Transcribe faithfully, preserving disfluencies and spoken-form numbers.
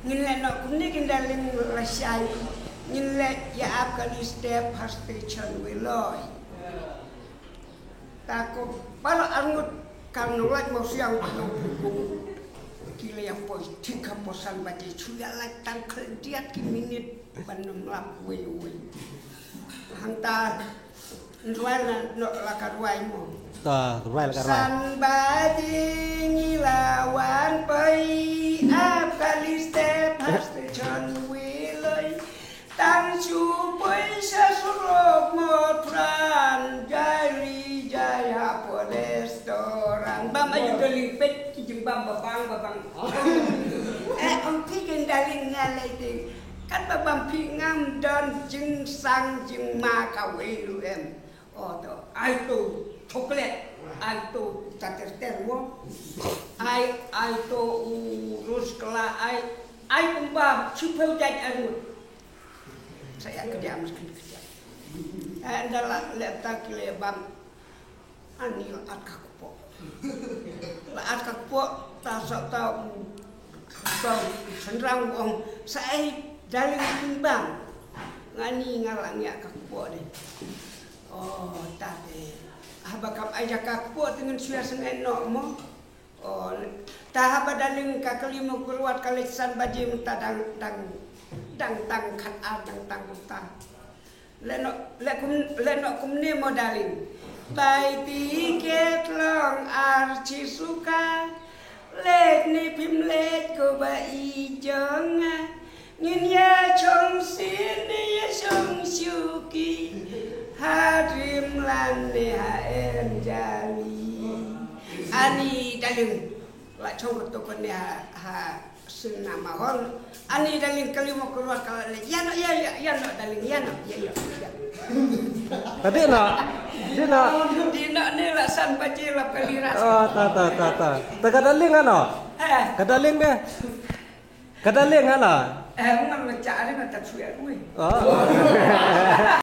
Ngin leh noh kumne kin da ling lashai. Ngin leh ïa ap kali step ha station Wiloi. Ta ko baroh arngut kan nong lait mo siang nong pukung. Ki leh ïa poi thik ha posan baje chu ïa lait tang khyndiat ki minit ban nong lap wei wei. Hangta nruai la no la ka ruai mo. Ta ruai la ka ruai. San baje ngi la wan poi ap kali step ha station Wiloi. Tang shu poi sha surok mo tran jai ri jai ha po restaurant. Bam ayu dali pet ki jingbam babang babang. Eh, ong phi ken dali ngalai te. Kat babam phi ngam don jingsang jingma ka wei lu em. Oh, to, ai to chocolate, ai to chater ter mo. Ai, ai to u rose kala, ai, ai kumba chipeu jai arngut. Saya kerja miskin kerja. Eh, anda la le ta ki le bam. Ani la at ka kpoh. La at ka kpoh ta sa ta u ta u senrang u ong sa ai daling bam. Ngani nga la ngiah ka kpoh de. Oh, ta de. Haba kam ai jaka kpoh te ngan shu ïa sngewno mo. Oh, ta haba daling ka kali mo kyrwat ka leit san baje mynta dang, dang, dang tang khat ar dang tang mynta. Leh noh, leh kum, leh noh kumne mo daling. Bai tiket long ar chi suka. Leit ne phim leit ko ba i jong nga. Ngin ïa chong sien ne ïa chong shuki. Ha Dreamland ne ha Enjali. Ani daling. La chong ko to ko ne ha, ha sien na mahon. Ani daling kali mo kyrwat ka la leh. Ïa noh, ïa, ïa, ïa noh daling, ïa noh, ïa, ïa, ïa. Ka dei noh. Dei noh. Dei noh ne la san baje la peli ras. Oh, ta, ta, ta, ta. Ta ka daling ano? Eh. Ka daling de. Ka daling ano? Eh, ngam ma cha ari ma ta chuya ruh. Oh.